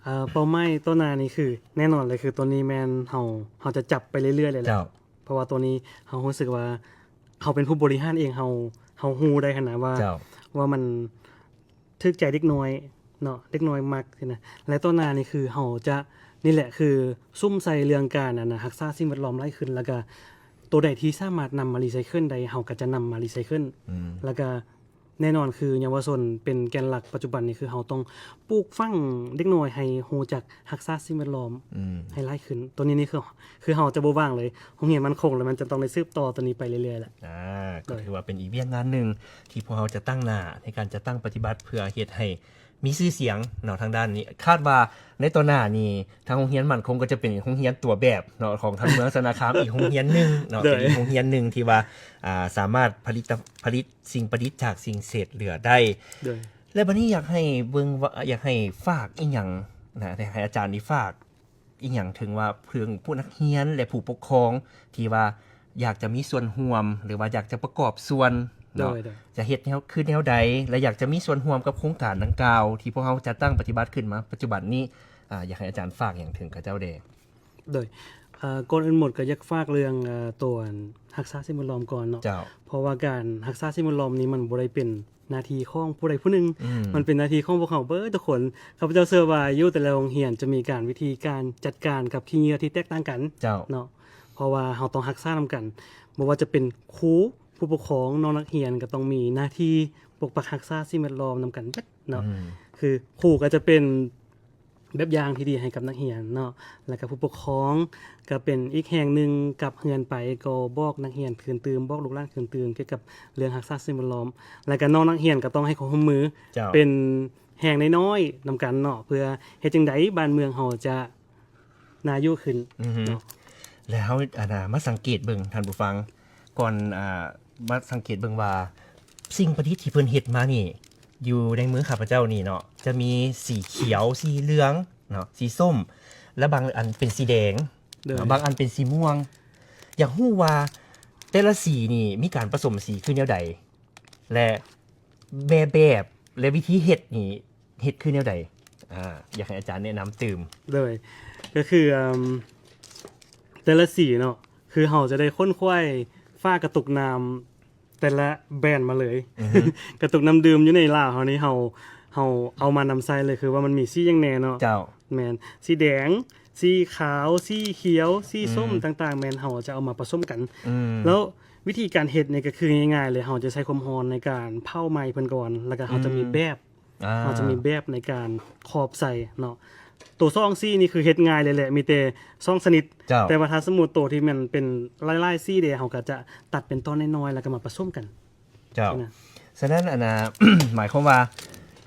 ເອີ ເປົ້າໝາຍຕໍ່ໜ້ານີ້ຄື ແນ່ນອນເລີຍ ຄືໂຕນີ້ແມ່ນເຮົາ ເຮົາຈະຈັບໄປເລື້ອຍໆເລີຍແຫຼະ ເຈົ້າ ເພາະວ່າໂຕນີ້ເຮົາຮູ້ສຶກວ່າ ເຮົາເປັນຜູ້ບໍລິຫານເອງ ເຮົາ ເຮົາຮູ້ໄດ້ຫັ້ນນະວ່າ ເຈົ້າ ວ່າມັນຖືກໃຈເດັກນ້ອຍເນາະ ເດັກນ້ອຍມັກຊີ້ນະ ແລະຕໍ່ໜ້ານີ້ຄືເຮົາຈະ ນີ້ແຫຼະ ຄືສຸມໃສ່ເລື່ອງການ ອັນນະ ຮັກສາສິ່ງແວດລ້ອມຫຼາຍຂຶ້ນ ແລ້ວກະໂຕໃດທີ່ສາມາດນຳມາຣີໄຊເຄິນໄດ້ ເຮົາກະຈະນຳມາຣີໄຊເຄິນ ອືມ ແລ້ວກະ ແນ່ນອນ ຄືເຍົາວະຊົນເປັນແກນຫຼັກ ປັດຈຸບັນນີ້ຄືເຮົາຕ້ອງປູກຝັງເດັກນ້ອຍໃຫ້ຮູ້ຈັກຮັກສາສິ່ງແວດລ້ອມ ອືມ ໃຫ້ຫຼາຍຂຶ້ນ ໂຕນີ້ນີ້ຄື ຄືເຮົາຈະບໍ່ວ່າງເລີຍ ໂຮງຮຽນໝັ້ນຄົງລະແມ່ນຈະຕ້ອງໄດ້ສືບຕໍ່ໂຕນີ້ໄປເລື້ອຍໆແຫຼະ ອ່າ ໂດຍ ກໍຖືວ່າເປັນອີກວຽກງານໜຶ່ງທີ່ພວກເຮົາຈະຕັ້ງໜ້າໃນການຈັດຕັ້ງປະຕິບັດ ເພື່ອເຮັດໃຫ້ມີຊື່ສຽງເນາະ ທາງດ້ານນີ້ ຄາດວ່າໃນຕໍ່ໜ້ານີ້ ທາງໂຮງຮຽນໝັ້ນຄົງກໍຈະເປັນໂຮງຮຽນຕົວແບບເນາະ ຂອງທາງເມືອງຊະນະຄາມ ອີກໂຮງຮຽນໜຶ່ງເນາະ ໂດຍ ເປັນອີກໂຮງຮຽນໜຶ່ງທີ່ວ່າ ອ່າ ສາມາດຜະລິດ ຜະລິດ ສິ່ງປະດິດຈາກສິ່ງເສດເຫຼືອໄດ້ ໂດຍ ແລະ ບັດນີ້ຢາກໃຫ້ເບິ່ງວ່າ ຢາກໃຫ້ຝາກອີ່ຫຍັງນະ ໃຫ້ອາຈານນີ້ຝາກອີ່ຫຍັງເຖິງວ່າ ເຖິງຜູ້ນັກຮຽນ ແລະ ຜູ້ປົກຄອງ ທີ່ວ່າຢາກຈະມີສ່ວນຮ່ວມ ຫຼືວ່າຢາກຈະປະກອບສ່ວນເນາະ ໂດຍ ໂດຍ ຈະເຮັດແນວ ຄືແນວໃດ ແລະ ຢາກຈະມີສ່ວນຮ່ວມກັບໂຄງການດັ່ງກ່າວ ທີ່ພວກເຮົາຈັດຕັ້ງປະຕິບັດຂຶ້ນມາປັດຈຸບັນນີ້ ອາ ຢາກໃຫ້ອາຈານຝາກຫຍັງເຖິງເຂົາເຈົ້າແດ່? ໂດຍ ເອີ ກ່ອນອື່ນໝົດກໍຢາກຝາກເລື່ອງ ເອີ ຕົວຮັກສາສິ່ງແວດລ້ອມກ່ອນເນາະ ເຈົ້າ ເພາະວ່າການຮັກສາສິ່ງແວດລ້ອມນີ້ມັນບໍ່ໄດ້ເປັນໜ້າທີ່ຂອງຜູ້ໃດຜູ້ໜຶ່ງ ອືມ ມັນເປັນໜ້າທີ່ຂອງພວກເຮົາເບິດທຸກຄົນ. ຂ້າພະເຈົ້າເຊື່ອວ່າຢູ່ແຕ່ລະໂຮງຮຽນຈະມີການ ວິທີການຈັດການກັບຂີ້ເຫຍື້ອທີ່ແຕກຕ່າງກັນ ເຈົ້າ ເນາະ ເພາະວ່າເຮົາຕ້ອງຮັກສານຳກັນ ບໍ່ວ່າຈະເປັນຄູ ຜູ້ປົກຄອງ ນ້ອງນັກຮຽນກໍຕ້ອງມີໜ້າທີ່ປົກປັກຮັກສາສິ່ງແວດລ້ອມນຳກັນເບິດເນາະ ອືມ ຄືຄູກໍຈະເປັນ ແບບຢ່າງທີ່ດີໃຫ້ກັບນັກຮຽນເນາະ ແລ້ວກໍຜູ້ປົກຄອງກໍເປັນອີກແຮງໜຶ່ງ ກັບເຮືອນໄປກໍບອກນັກຮຽນຄືນຕື່ມ ບອກລູກຫຼານຄືນຕື່ມ ກ່ຽວກັບເລື່ອງຮັກສາສິ່ງແວດລ້ອມ ແລ້ວກໍນ້ອງນັກຮຽນກໍຕ້ອງໃຫ້ຄວາມຮ່ວມມື ເຈົ້າ ເປັນແຮງນ້ອຍໆນຳກັນເນາະ ເພື່ອເຮັດຈັ່ງໃດບ້ານເມືອງເຮົາຈະໜ້າຢູ່ຂຶ້ນ ອືຮຶ ເນາະ ແລ້ວເຮົາ ອັນນ່າ ມາສັງເກດເບິ່ງທ່ານຜູ້ຟັງ ກ່ອນ ອ່າ ມາສັງເກດເບິ່ງວ່າ ສິ່ງປະດິດທີ່ເພິ່ນເຮັດມານີ້ ຢູ່ໃນມືຂ້າພະເຈົ້ານີ້ເນາະ ຈະມີສີຂຽວ ສີເຫຼືອງເນາະ ສີສົ້ມ ແລະ ບາງອັນເປັນສີແດງ ໂດຍ ເນາະ ບາງອັນເປັນສີມ່ວງ. ຢາກຮູ້ວ່າແຕ່ລະສີນີ້ມີການປະສົມສີຄືແນວໃດ ແລະ ແມ່ແບບ ແລະ ວິທີເຮັດນີ້ ເຮັດຄືແນວໃດ? ອາ ຢາກໃຫ້ອາຈານແນະນຳຕື່ມ. ໂດຍ ກໍຄື ເອີ່ມ ແຕ່ລະສີເນາະ ຄືເຮົາຈະໄດ້ຂົນຂວາຍຝາກະຕຸກນ້ຳແຕ່ລະແບຣນມາເລີຍ ອືຮຶ ກະຕຸກນ້ຳດື່ມຢູ່ໃນລາວເຮົານີ້ ເຮົາ ເຮົາເອົາມານຳໃຊ້ເລີຍ ຄືວ່າມັນມີສີຫຍັງແດ່ເນາະ. ເຈົ້າ ແມ່ນ ສີແດງ ສີຂາວ ສີຂຽວ ສີສົ້ມ ອືມ ຕ່າງໆ ແມ່ນເຮົາຈະເອົາມາປະສົມກັນ ອືມ ແລ້ວວິທີການເຮັດນີ້ກໍຄືງ່າຍໆເລີຍ ເຮົາຈະໃຊ້ຄວາມຮ້ອນໃນການເຜົາໄໝ້ເພິ່ນກ່ອນ ແລ້ວກໍເຮົາຈະມີແບບ ອືມ ອ່າ ເຮົາຈະມີແບບໃນການຂອບໃສ່ເນາະ. ໂຕຊອງສີນີ້ຄືເຮັດງ່າຍເລີຍແຫຼະ ມີແຕ່ຊອງຊະນິດ ເຈົ້າ ແຕ່ວ່າຖ້າສົມມຸດໂຕທີ່ມັນເປັນຫຼາຍໆສີເດ ເຮົາກໍຈະຕັດເປັນຕອນນ້ອຍໆ ແລ້ວກໍມາປະສົມກັນ. ເຈົ້າ ຊັ້ນນະ ສະນັ້ນ ອັນນ່າ ໝາຍຄວາມວ່າ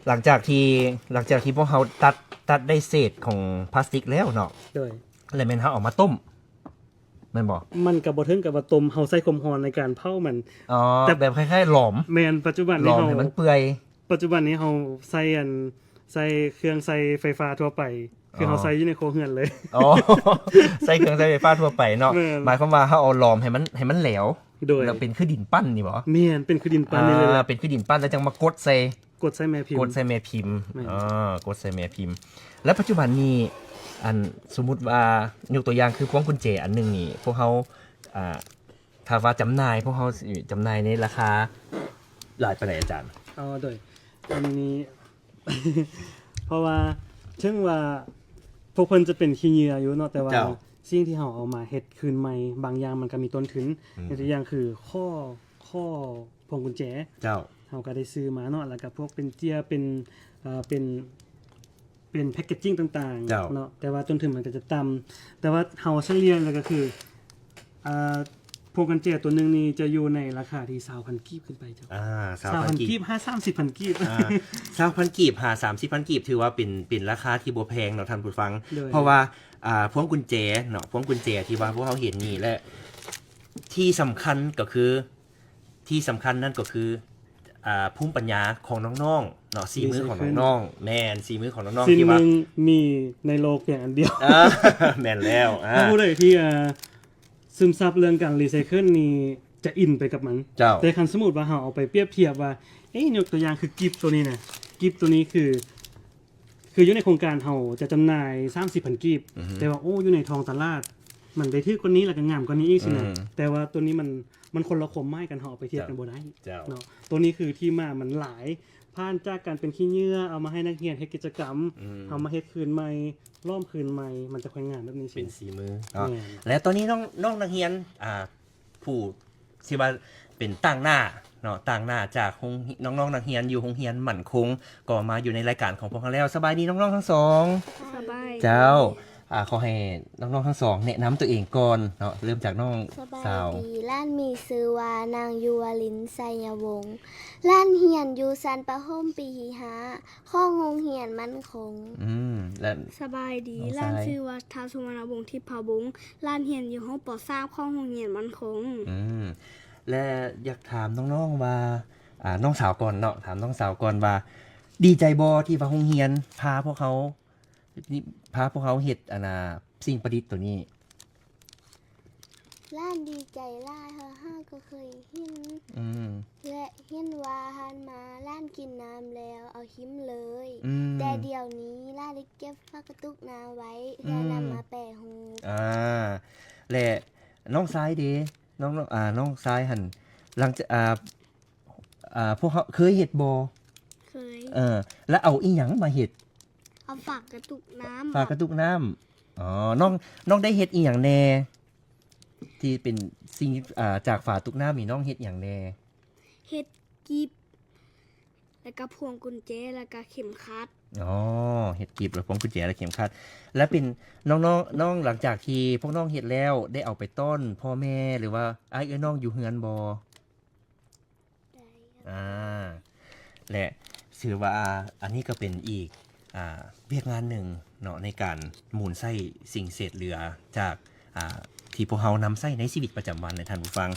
ຫຼັງຈາກທີ່ ຫຼັງຈາກທີ່ພວກເຮົາຕັດ ຕັດໄດ້ເສດຂອງພລາສຕິກແລ້ວເນາະ ໂດຍ ແລ້ວແມ່ນເຮົາເອົາມາຕົ້ມ ແມ່ນບໍ່? ມັນກໍບໍ່ເຖິງກັບວ່າຕົ້ມ ເຮົາໃຊ້ຄວາມຮ້ອນໃນການເຜົາມັນ. ອໍ ແຕ່ແບບຄ້າຍໆຫຼອມ. ແມ່ນ ປັດຈຸບັນນີ້ ຫຼອມໃຫ້ມັນເປື່ອຍ. ເຮົາ ປັດຈຸບັນນີ້ເຮົາໃຊ້ອັນ ໃຊ້ເຄື່ອງໃຊ້ໄຟຟ້າທົ່ວໄປ ຄືເຮົາ ອໍ ໃຊ້ຢູ່ໃນຄົວເຮືອນເລີຍ. ອໍ ໃຊ້ເຄື່ອງໃຊ້ໄຟຟ້າທົ່ວໄປເນາະ. ແມ່ນ ໝາຍຄວາມວ່າເຮົາເອົາຫຼອມໃຫ້ມັນ ໃຫ້ມັນແຫຼວ ໂດຍ ແລ້ວເປັນຄືດິນປັ້ນນີ້ບໍ? ແມ່ນ ເປັນຄືດິນປັ້ນນີ້ເລີຍ. ອ່າ ເປັນຄືດິນປັ້ນ ແລ້ວຈັ່ງມາກົດໃສ່ ກົດໃສ່ແມ່ພິມ ກົດໃສ່ແມ່ພິມ. ແມ່ນ ເອີ ກົດໃສ່ແມ່ພິມ. ແລ້ວປັດຈຸບັນນີ້ ອັນ ສົມມຸດວ່າ ຍົກຕົວຢ່າງຄືພວງກຸນແຈອັນໜຶ່ງນີ້ ພວກເຮົາ ອ່າ ຖ້າວ່າຈຳໜ່າຍ ພວກເຮົາຊິຈຳໜ່າຍໃນລາຄາຫຼາຍປານໃດອາຈານ? ອໍ ໂດຍ ອັນນີ້ ເພາະວ່າເຖິງວ່າພວກເພິ່ນຈະເປັນຂີ້ເຫຍື້ອຢູ່ເນາະ ແຕ່ວ່າ ເຈົ້າ ສິ່ງທີ່ເຮົາເອົາມາເຮັດຄືນໃໝ່ ບາງຢ່າງມັນກໍມີຕົ້ນທຶນ. ອືມ ຍົກຕົວຢ່າງຄື ຂໍ້ ຂໍ້ພວງກຸນແຈ ເຈົ້າ ເຮົາກໍໄດ້ຊື້ມາເນາະ ແລ້ວກໍພວກເປັນເຈ້ຍ ເປັນ ເອີ ເປັນ ເປັນແພັກເກດຈິງຕ່າງໆ ເຈົ້າ ເນາະ ແຕ່ວ່າຕົ້ນທຶນມັນກໍຈະຕ່ຳ ແຕ່ວ່າເຮົາສະເລ່ຍແລ້ວກໍຄື ອ່າ ພວງກຸນແຈຕົວໜຶ່ງນີ້ຈະຢູ່ໃນລາຄາທີ່ຊາວພັນກີບຂຶ້ນໄປເຈົ້າ. ອ່າ ຊາວພັນ ຊາວພັນກີບ ກີບຫາສາມສິບພັນກີບ. ອ່າ ຊາວພັນກີບຫາສາມສິບພັນກີບ ຖືວ່າເປັນ ເປັນລາຄາທີ່ບໍ່ແພງເນາະທ່ານຜູ້ຟັງ. ໂດຍ ເພາະວ່າ ອ່າ ພວງກຸນແຈເນາະ ພວງກຸນແຈທີ່ວ່າພວກເຮົາເຫັນນີ້ ແລະ ທີ່ສຳຄັນກໍຄື ທີ່ສຳຄັນນັ້ນກໍຄື ອ່າ ພູມປັນຍາຂອງນ້ອງໆເນາະ ສີມືຂອງນ້ອງໆ. ແມ່ນ ສີມືຂອງນ້ອງໆ ສິ່ງໜຶ່ງມີໃນໂລກພຽງອັນດຽວ. ອ່າ ແມ່ນແລ້ວ. ອ່າ ຖ້າຜູ້ໃດທີ່ ອ່າ ຊຶມຊັບເລື່ອງການຣີໄຊເຄິນນີ້ຈະອິນໄປກັບມັນ. ເຈົ້າ ແຕ່ຄັນສົມມຸດວ່າເຮົາເອົາໄປປຽບທຽບວ່າ ເອີ ຍົກຕົວຢ່າງຄືກິບໂຕນີ້ນະ ກິບໂຕນີ້ຄື ຄືຢູ່ໃນໂຄງການເຮົາຈະຈຳໜ່າຍສາມສິບພັນກີບ ອືຮຶ ແຕ່ວ່າ ໂອ້ ຢູ່ໃນທ້ອງຕະຫຼາດມັນໄດ້ຖືກກວ່ານີ້ ແລ້ວກໍງາມກວ່ານີ້ອີກຊີ້ນະ. ອືມ ແຕ່ວ່າໂຕນີ້ມັນ ມັນຄົນລະຄວາມໝາຍກັນ ເຮົາເອົາໄປທຽບກັນບໍ່ໄດ້. ເຈົ້າ ເນາະ ໂຕນີ້ຄືທີ່ມາມັນຫຼາຍ ຜ່ານຈາກການເປັນຂີ້ເຫຍື້ອ ເອົາມາໃຫ້ນັກຮຽນເຮັດກິດຈະກຳ ອືມ ເອົາມາເຮັດຄືນໃໝ່ ຫຼອມຄືນໃໝ່ ມັນຈະຄ່ອຍງາມແບບນີ້ຊີ້ ເປັນສີມືເນາະ. ແມ່ນ ແລະ ຕອນນີ້ນ້ອງ ນ້ອງນັກຮຽນ ອ່າ ຜູ້ທີ່ວ່າເປັນຕາງໜ້າເນາະ ຕາງໜ້າຈາກໂຮງ ນ້ອງໆນັກຮຽນຢູ່ໂຮງຮຽນໝັ້ນຄົງ ກໍມາຢູ່ໃນລາຍການຂອງພວກເຮົາແລ້ວ. ສະບາຍດີນ້ອງໆທັງສອງ. ສະບາຍດີ. ເຈົ້າ ອ່າ ຂໍໃຫ້ນ້ອງໆທັງສອງແນະນຳຕົວເອງກ່ອນເນາະ ເລີ່ມຈາກນ້ອງສາວ. ສະບາຍດີ ຫຼານມີຊື່ວ່ານາງ ຍຸວະລິນ ໄຊຍະວົງ, ຫຼານຮຽນຢູ່ຊັ້ນປະຖົມປີທີຫ້າ ຂອງໂຮງຮຽນໝັ້ນຄົງ. ອືມ ແລະ ສະບາຍດີ ນ້ອງຊາຍ. ຫຼານຊື່ວ່າ ທ້າວ ສຸວັນນະວົງ ທິບພະວົງ, ຫຼານຮຽນຢູ່ຫ້ອງ ປໍສາມ ຂອງໂຮງຮຽນໝັ້ນຄົງ. ອືມ ແລະ ຢາກຖາມນ້ອງໆວ່າ ອ່າ ນ້ອງສາວກ່ອນເນາະ ຖາມນ້ອງສາວກ່ອນວ່າ ດີໃຈບໍ່ທີ່ວ່າໂຮງຮຽນພາພວກເຮົາ ພາພວກເຮົາເຮັດ ອັນນ່າ ສິ່ງປະດິດໂຕນີ້? ຫຼານດີໃຈຫຼາຍ ເຮົາຫາກໍເຄີຍເຫັນ ອືມ ແລະ ເຫັນວ່າຜ່ານມາຫຼານກິນນ້ຳແລ້ວ ວຫິມເລີຍ. ອືມ ແຕ່ດຽວນີ້ຫຼ້າໄດ້ເກັບຝາກະຕຸກນ້ຳໄວ້ ເພື່ອນຳ ອືມ ມາແປຮູບ. ອ່າ ແລະ ນ້ອງຊາຍເດ? ນ້ອງ ນ້ອງ ອ່າ ນ້ອງຊາຍຫັ້ນ ຫຼັງຈາກ ອ່າ ອ່າ ພວກເຮົາເຄີຍເຮັດບໍ່? ເຄີຍ. ເອີ ແລ້ວເອົາອີ່ຫຍັງມາເຮັດ? ເອົາຝາກະຕຸກນ້ຳ. ຝາກະຕຸກນ້ຳ. ອໍ ນ້ອງ ນ້ອງໄດ້ເຮັດອີ່ຫຍັງແດ່? ທີ່ເປັນສິ່ງ ອ່າ ຈາກຝາຕຸກນ້ຳນີ້ ນ້ອງເຮັດຫຍັງແດ່? ເຮັດກີບ ແລ້ວກໍພວງກຸນແຈ ແລ້ວກໍເຂັມຂັດ. ອໍ ເຮັດກີບ ແລ້ວພວງກຸນແຈ ແລະ ເຂັມຂັດ. ແລ້ວເປັນ ນ້ອງໆ ນ້ອງ ຫຼັງຈາກທີ່ພວກນ້ອງເຮັດແລ້ວ ໄດ້ເອົາໄປຕ້ອນພໍ່ແມ່ ຫຼືວ່າອ້າຍເອື້ອຍນ້ອງຢູ່ເຮືອນບໍ່? ໄດ້. ອ່າ ແລະ ຖືວ່າອັນນີ້ກໍເປັນອີກ ອ່າ ວຽກງານໜຶ່ງເນາະ ໃນການໝູນໃຊ້ສິ່ງເສດເຫຼືອຈາກ ອ່າ ທີ່ພວກເຮົານຳໃຊ້ໃນຊີວິດປະຈຳວັນນະທ່ານຜູ້ຟັງ.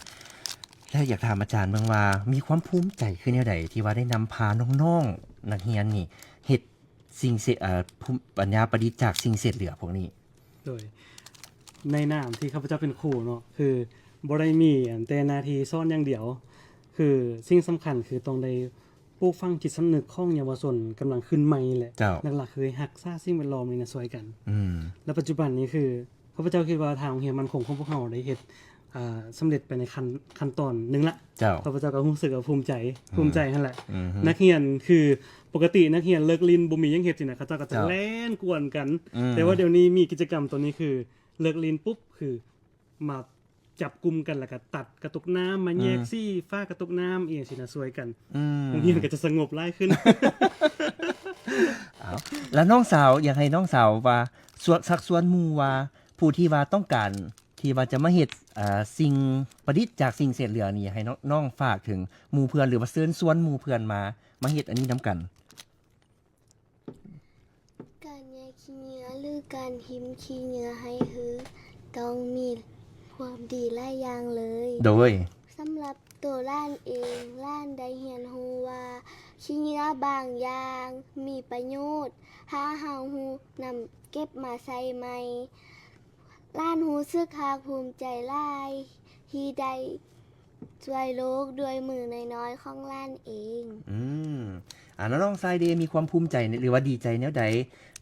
ແລະ ຢາກຖາມອາຈານເບິ່ງວ່າ ມີຄວາມພູມໃຈຄືແນວໃດ ທີ່ວ່າໄດ້ນຳພານ້ອງໆ ນັກຮຽນນີ້ເຮັດສິ່ງເສດ ເອີ ພູມປັນຍາປະດິດຈາກສິ່ງເສດເຫຼືອພວກນີ້? ໂດຍ ໃນນາມທີ່ຂ້າພະເຈົ້າເປັນຄູເນາະ ຄືບໍ່ໄດ້ມີອັນແຕ່ໜ້າທີ່ສອນຢ່າງດຽວ ຄືສິ່ງສຳຄັນຄືຕ້ອງໄດ້ປູກຝັງຈິດສຳນຶກຂອງເຍົາວະຊົນກຳລັງຂຶ້ນໃໝ່ແຫຼະ. ເຈົ້າ. ຫຼັກໆ ຄືຮັກສາສິ່ງແວດລ້ອມນີ້ນະຊ່ວຍກັນ. ອືມ ແລ້ວປັດຈຸບັນນີ້ຄື ຂ້າພະເຈົ້າຄິດວ່າທາງໂຮງຮຽນໝັ້ນຄົງຂອງພວກເຮົາໄດ້ເຮັດ ອ່າ ສຳເລັດໄປໃນຂັ້ນ ຂັ້ນຕອນໜຶ່ງລະ. ເຈົ້າ. ຂ້າພະເຈົ້າກໍຮູ້ສຶກວ່າພູມໃຈ ອືມ ພູມໃຈຫັ້ນແຫຼະ. ອືມ ນັກຮຽນຄືປົກກະຕິນັກຮຽນເລີກຫຼິ້ນບໍ່ມີຫຍັງເຮັດຊີ້ນະ ເຂົາເຈົ້າກໍຈະ ເຈົ້າ ແລ່ນກວນກັນ. ອືມ ແຕ່ວ່າດຽວນີ້ມີກິດຈະກຳໂຕນີ້ ຄືເລີກຫຼິ້ນປຸບ ຄືມາຈັບກຸ່ມກັນ ແລ້ວກໍຕັດກະຕຸກນ້ຳ ມາແຍກ ອືມ ສີຝາກະຕຸກນ້ຳ ອີ່ຫຍັງຊີ້ນະ ຊ່ວຍກັນ. ອືມ ໂຮງຮຽນກໍຈະສະຫງົບຫຼາຍຂຶ້ນ. ເອົາ ແລ້ວນ້ອງສາວ ຢາກໃຫ້ນ້ອງສາວວ່າ ຊວນ ຊັກຊວນໝູ່ວ່າ ຜູ້ທີ່ວ່າຕ້ອງການທີ່ວ່າຈະມາເຮັດ ເອີ ສິ່ງປະດິດຈາກສິ່ງເສດເຫຼືອນີ້ ໃຫ້ນ້ອງ ນ້ອງຝາກເຖິງໝູ່ເພື່ອນ ຫຼືວ່າເຊີນຊວນໝູ່ເພື່ອນມາ ມາເຮັດອັນນີ້ນຳກັນ. ການແຍກຂີ້ເຫຍື້ອ ຫຼື ການຫິມຂີ້ເຫຍື້ອໃຫ້ຄື ຕ້ອງມີຄວາມດີຫຼາຍຢ່າງເລີຍ. ໂດຍ. ສຳລັບໂຕຫຼານເອງ, ຫຼານໄດ້ຮຽນຮູ້ວ່າ ຂີ້ເຫຍື້ອບາງຢ່າງມີປະໂຫຍດ ຖ້າເຮົາຮູ້ນຳເກັບມາໃຊ້ໃໝ່. ຫຼານຮູ້ສຶກພາກພູມໃຈຫຼາຍທີ່ໄດ້ຊ່ວຍໂລກດ້ວຍມືນ້ອຍໆຂອງຫຼານເອງ. ອືມ ອາ ແລ້ວນ້ອງຊາຍເດ ມີຄວາມພູມໃຈ ຫຼືວ່າດີໃຈແນວໃດ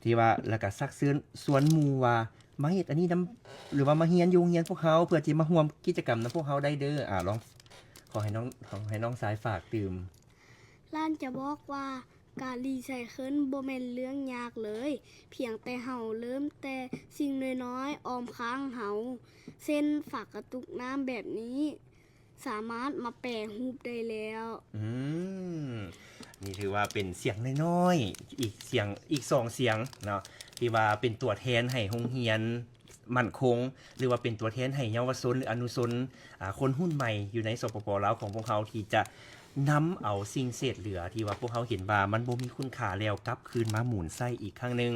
ທີ່ວ່າ ແລ້ວກະຊັກເຊີນຊວນໝູ່ວ່າ ມາເຮັດອັນນີ້ນຳ ຫຼືວ່າມາຮຽນຢູ່ໂຮງຮຽນພວກເຮົາ ເພື່ອທີ່ມາຮ່ວມກິດຈະກຳນຳພວກເຮົາໄດ້ເດີ. ອາ ລອງ ຂໍໃຫ້ນ້ອງ ໃຫ້ນ້ອງຊາຍຝາກຕື່ມ. ຫຼານຈະບອກວ່າ ການຣີໄຊເຄິນບໍ່ແມ່ນເລື່ອງຍາກເລີຍ, ພຽງແຕ່ເຮົາເລີ່ມແຕ່ສິ່ງນ້ອຍໆອ້ອມຂ້າງເຮົາ ເຊັ່ນ ຝາກະຕຸກນ້ຳແບບນີ້ ສາມາດມາແປຮູບໄດ້ແລ້ວ. ອືມ ນີ້ຖືວ່າເປັນສຽງນ້ອຍໆ ອີກສຽງ ອີກສອງສຽງເນາະ ທີ່ວ່າເປັນຕົວແທນໃຫ້ໂຮງຮຽນໝັ້ນຄົງ ຫຼືວ່າເປັນຕົວແທນໃຫ້ເຍົາວະຊົນ ຫຼື ອະນຸຊົນ ອາ ຄົນຮຸ່ນໃໝ່ຢູ່ໃນ ສປປ ລາວ ຂອງພວກເຮົາ ທີ່ຈະນຳເອົາສິ່ງເສດເຫຼືອທີ່ວ່າພວກເຮົາເຫັນວ່າມັນບໍ່ມີຄຸນຄ່າແລ້ວ ກັບຄືນມາໝູນໃຊ້ອີກຄັ້ງໜຶ່ງ.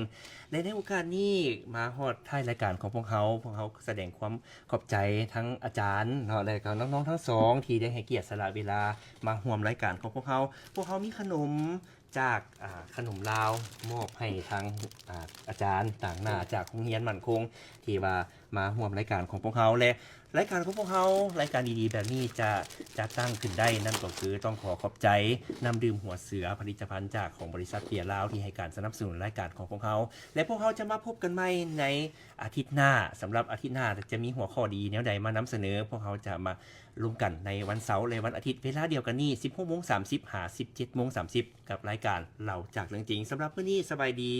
ແລະ ໃນໂອກາດນີ້ ມາຮອດທ້າຍລາຍການຂອງພວກເຮົາ, ພວກເຮົາສະແດງຄວາມຂອບໃຈທັງອາຈານເນາະ ແລະ ກໍນ້ອງໆທັງສອງ ທີ່ໄດ້ໃຫ້ກຽດສະຫຼະເວລາມາຮ່ວມລາຍການຂອງພວກເຮົາ. ພວກເຮົາມີຂະໜົມ ຈາກ ອາ ຂະໜົມລາວ ມອບໃຫ້ທາງ ອາ ອາຈານຕາງໜ້າຈາກໂຮງຮຽນໝັ້ນຄົງ ທີ່ວ່າມາຮ່ວມລາຍການຂອງພວກເຮົາ ແລະ ລາຍການຂອງພວກເຮົາ ລາຍການດີໆແບບນີ້ຈະຈັດຕັ້ງຂຶ້ນໄດ້ ນັ້ນກໍຄືຕ້ອງຂໍຂອບໃຈນ້ຳດື່ມຫົວເສືອ ຜະລິດຕະພັນຈາກຂອງບໍລິສັດເບຍລາວ ທີ່ໃຫ້ການສະໜັບສະໜູນລາຍການຂອງພວກເຮົາ ແລະ ພວກເຮົາຈະມາພົບກັນໃໝ່ໃນອາທິດໜ້າ. ສຳລັບອາທິດໜ້າຈະມີຫົວຂໍ້ດີແນວໃດມານຳສະເໜີ ພວກເຮົາຈະມາ ລົມກັນໃນວັນເສົາ ແລະ ວັນອາທິດ ເວລາດຽວກັນນີ້ ສິບຫົກໂມງສາມສິບ ຫາ ສິບເຈັດໂມງສາມສິບ ກັບລາຍການເລົ່າຈາກເລື່ອງຈິງ. ສຳລັບມື້ນີ້ ສະບາຍດີ.